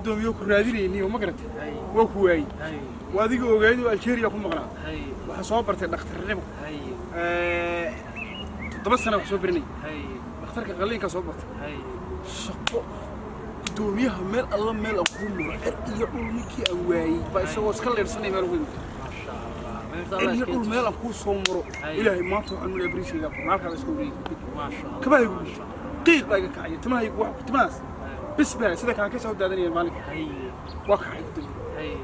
Guddoomiye, ku raadinayni oo ma garatay, waa ku waayey. Waa adiga ogayd oo Algeria ku maqnaa. Waxaa soo bartay dhakhtarnimo. 7 sana wax soo baranayay. Dhakhtarka qalliinkaa soo bartay. Shaqo, guddoomiyaha, meel alla meel aan kuu maro, cer iyo dhul ninkii aan waayey baa isagoo iska leedhsanay meel ugu imid. Cer iyo dhul meel aan kuu soo maro. Ilaahay, maanta waxaan mulaya bariishayga maalkaa iska wareegay, kabahaygu qiiq baa iga kacaya, timahaygu wax timahaas bis baa sida kaan ka soo daadanayeen maalinka. Waa kacay, guddoomiye.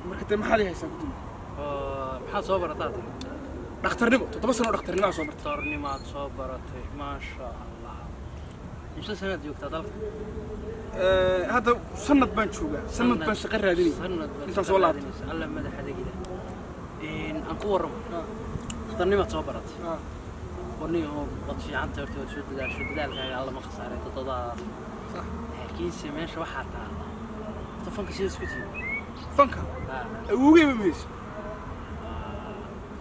Marka dee maxaad ii haysaa, guddoomiye? Maxaad soo barataa tiri? Dhakhtarnimo, 7 sano oo dhakhtarnimaa soo bartay. Dhakhtarnimaad soo baratay, maasha Allah. Imse sanaad joogtaa dalka? Hadda sanad baan joogaa, sanad baan shaqo raadinaya. Sanad baad intaan shaqo soo laabtay. raadinaysa. Alla madax adagida. Aan ku warramo. Dhakhtarnimaad soo baratay. Warniyo, waad fiicanta horta, waad soo dadaasho, dadaalkaaga alla ma khasaaray toddobadaas. Laakiinse meesha waxaa taala horta fanka sida isku tihi. Fanka awowgeyba mayso,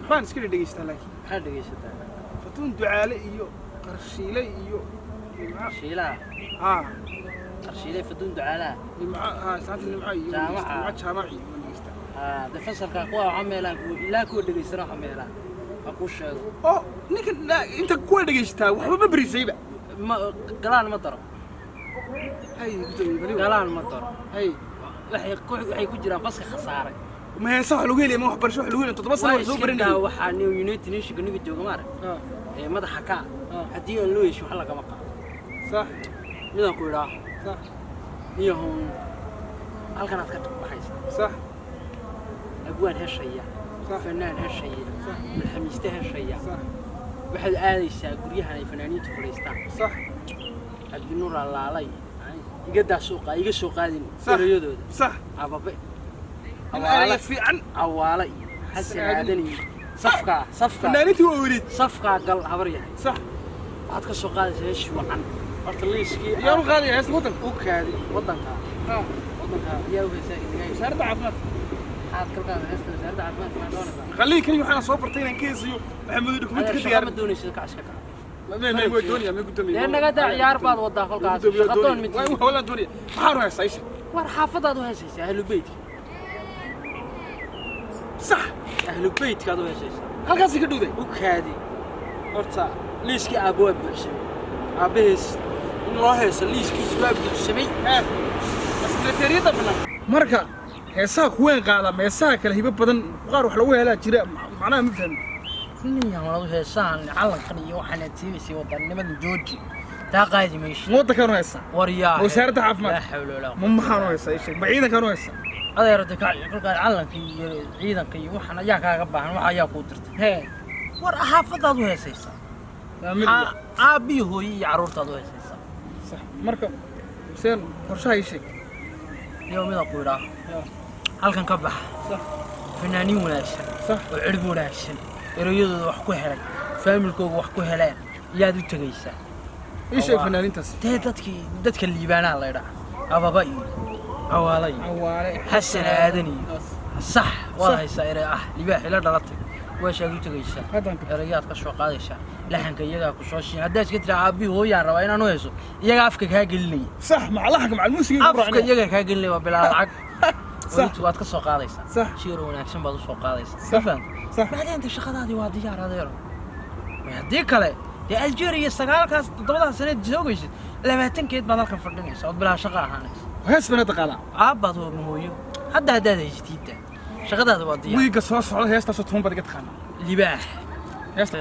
waxbaan iska dhegeystaa laakiin. Maxaad dhegaysataa? Fatuun Ducaale iyo Qarshiile iyo Nimco. Shiilaha? Haa. Qarshiile, Faduun Ducaalaha. Nimco, haa, islaanta Nimco iyo Jaamaca. Nimco Jaamac iyo waan dhegeystaa. Haa, de fasalka kuwa waxa meelaan ilaa kuwa dhegaysana waxa meelaan ha kuu sheego. Oo ninka inta kuwa dhegeystaa waxba ma berisayba. Ma galaan ma daro. Hay, gudoomiye, bali. Galaan ma daro. Hay. Waxay ku jiraan baska khasaaray. Ma heesa wax lagu helaya, ma waxbarasho wax lagu helaya? 7 sano waa wax soo iska daa. baranayay. Waxaa new United Nationka niga jooga maarag ee madaxa ka haddii aan loo yeeshin wax lagama qaado. Midaan ku idhaa, niyahun halkanaad ka baxaysa. Abwaan heshaya, fanaan heshaya, malxamiiste heshaya. Waxaad aadaysaa guryahan ay fanaaniintu fadhiistaan. Cabdinuur Allaalay iga daa suuqa iga soo qaadin erayadooda. Ababe. Nin eraya fiican. Cawaale iyo Xasan Xasan Aadan. Aadan iyo safkaa safkaa. Fanaaniintii waa weliid. Safkaa gal, habar yahay. Waxaad ka soo qaadaysaa heeshii wacan horta liiskii. Yaanu qaadaya heesta waddanka? U kaadi waddanka. Waddanka yaa u heesaa inaga? Wasaaradda caafimaadka. Maxaad ka qaadaysaa heesta wasaaradda caafimaadka? Maxaad doonaysaa? Qalliinkan waxaan soo bartay inaan ka heesiyo Maxamuud dukumenti ka Adeer, shaqa diyaar. Ma doonaysid? Kac iska kac. Ma way doonaya, ma gudoomiye. Dee naga daa, ciyaar baad wadaa kolkaas, shaqa doon mid. Waa walaan doonaya. Maxaan u heestaa isha? War, xaafadaad u heesaysaa, ahlu beytka. Ahlu beytkaad u heesaysaa. Halkaasi ka dhowday. U kaadi horta, liiskii aabbo waa buuxsamay, aabbahees in loo heeso liiskiisi waa buuxsamay. Sekreteeriyadda bannaan. Marka heesaha kuween qaada, meesaha kale hibo badan qaar wax lagu helaa jira, macnaha ma fahmin. Ninyahan heesahan calankan iyo waxaan aad sheegaysay, wadannimada jooji, taa qaadi mayso. Ma waddankaanu heesaa? War yaa. Ma wasaaradda caafimaadka? Laa xawla walaa Ma maxaanu heesaa isheeg? Ma ciidankaanu heesaa? Adeer, de kolkaad calanka iyo ciidanka iyo waxaan ayaa kaaga baahan, waxa ayaa kuu dirtay? Hee. War, xaafadaad u heesaysaa. Waa mid. Aabbiyo hooyo iyo carruurtaad u heesaysaa. Sax. Marka seen qorshaha ii sheeg. Iyo mida ku idhaa, halkan ka bax. Fanaaniin wanaagsan oo cirib wanaagsan, ereyadooda wax ku helay, faamilkooga wax ku heleen iyaad u tegaysaa. Ii sheeg fanaaniintaas. Dee dadkii dadka Liibaanaha la ydhaa, Ababa iyo Cawaale iyo Cawaale. Xasan Aadan iyo sax waad haysaa erey ah libaax ila dhalatay, weeshaad u tegaysaa. Haddaan ka Erayaad ka soo qaadaysaa, laxanka iyagaa ku soo siin. Haddaad iska tiraa "Aabbihii hooyaan rabaa inaan u heeso", iyagaa afka kaa gelinaya. Sax, macalahanka macal muusiga. Afka iyagaa kaa gelinaya, waa bilaa lacag. Welitu waad ka soo qaadaysaa. Si yar wanaagsan baad u soo qaadaysaa. Ma fahamtay? Sax. Bacdeen de shaqadaadii waa diyaar, adeero. Haddii kale dee Algeria sagaalkaas toddobadaas saneed joogaysid, 20-keed baad halkan fadhinaysa ood bilaa shaqa ahaanaysa. Hees baan hadda qaadaa. Aabbaad waa mahooyo hadda haddaad haysatiidda, shaqadaada waa diyaar. Wiigga soo socda heestaasoo toban baad iga taqaanaa. Libaax. Heesta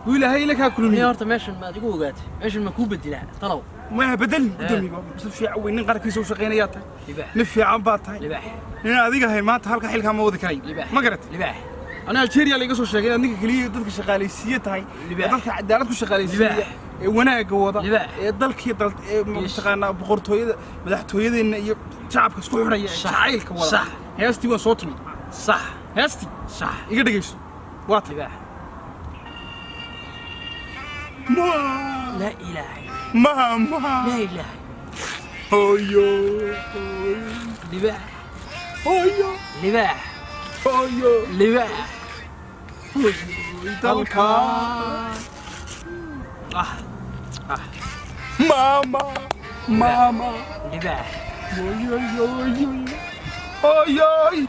wuu Ilaahay ila kaa ni kulmiye. Horta meeshan maad igu ogaatay? Meeshan ma kuu bedelaa talow? Ma bedelin, gudoomiye, si fiican wey. Nin qarankiisa u shaqaynayaa tahay. Libaax. Nin fiican baa tahay. Libaax. Nin adiga ahayn maanta halka xilkaa ma wadi karayo. Libaax. Ma garat? Libaax. Ana Algeria la iga soo sheegay inaad ninka keliya dadka shaqaalaysiiye tahay ee Libaax. dadka cadaalad ku shaqaalaysiiya Libaax. ee wanaagga wada Libaax. ee dalkii dal ee mataqaanaa boqortooyada, madaxtooyadeenna iyo shacabka isku xidhaya ee jacaylka wada. Heestii waan soo tumay. Heestii iga dhegayso, waa tay. Libaax. Ma laa ilaaha. Mama. Laa ilaaha. Hooyo. Libaax. Hooyo. Libaax. Hooyo. Libaax. Dalka. Ah ah. Mama, mama. Libaax. Hooyoy, hooyoy,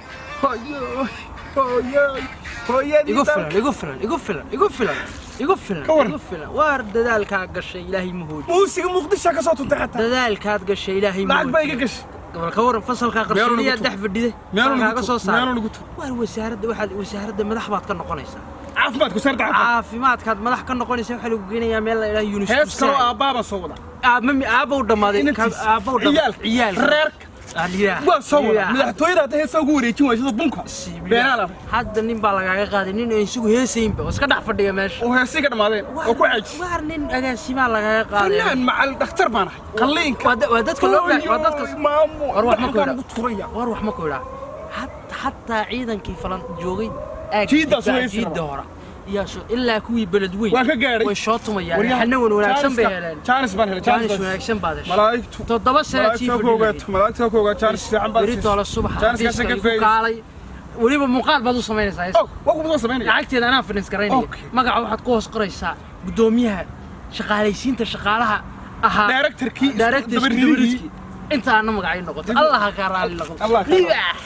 hooyoy, hooyadii. Igu filan, igu filan, igu filan, igu filan, igu filan. Ka waran? Igu filan. Waar dadaalkaa gashay Ilaahay ma hooji. Muusiga Muqdisho ka soo tuntay xataa. Dadaalkaad gashay Ilaahay ma Lacag baa hooji. iga gashay. Gobol, ka waran fasalkaa Meeluu nagu qarshadiyaa tur. dhex fadhide Meeluu nagu kaaga tur, soo saaray. Meeluu nagu tur. Waar wasaaradda, waxaad wasaaradda madax baad ka noqonaysaa. Caafimaadku, wasaaradda caafimaadka. Caafimaadkaad madax ka noqonaysaa. Waxaa lagu geynayaa meel la idhaha UNESCO. Hees kaloo aabbaa baan soo wadaa. Aabba, aabba u dhammaaday. Inantiis, Aabba u dhammaaday. ciyaalka, Ciyaalka, reerka. Ah, libaax. Waa soo wadaa. Libaax. Madaxtooyada hadda heesaa ugu wareejin waay sida bunka beenaa la. Hadda nin baa lagaaga qaaday, nin aan isugu heesaynba oo iska dhex fadhiya meesha. Oo heesii ka dhammaadeen oo ku caajis. Waar nin agaasimaa lagaaga qaaday. Fanaan macal dhakhtar baan ahay qalliinka. Waa dadka loo waa dadka. Hooyoy, maamo. War wax ma ku dhaxalkaan idhaa. ugu turaya. War wax ma ku idhaa. Xataa ciidankii falan joogay aag Jiiddaas difaac way heesi jiidda rabaan. hore iyaa soo ilaa kuwii beled weyn Waan ka gaadhay. way soo tumayaan. Waryahan, Xana wan wanaagsan bay Jaaniska- heleen. Jaanis baan helay. Jaanis Jaanis. Wanaagsan baad heshay. Malaa'igtu 7 sano tii malaa'igtu ha ku ogaato, malaa'igtu ha ku ogaato. Jaanis fiican baad Beri siisay. toole subaxa Jaaniskaas xafiiska ka igu faa'iidayso. kaalay. Weliba muuqaal baad u samaynaysaa heesta. Oh, waa kuma soo samaynaya. Lacagteeda anaa finance garaynaya. Okay. Magaca waxaad ku hoos qoraysaa guddoomiyaha shaqaalaysiinta shaqaalaha ahaa. Directorkii, Directorkii, dabaridihii. dabaridkii. Intaana magacay noqoto. Allah ha kaa raali noqdo. Allah ha kaa raali. Libaax.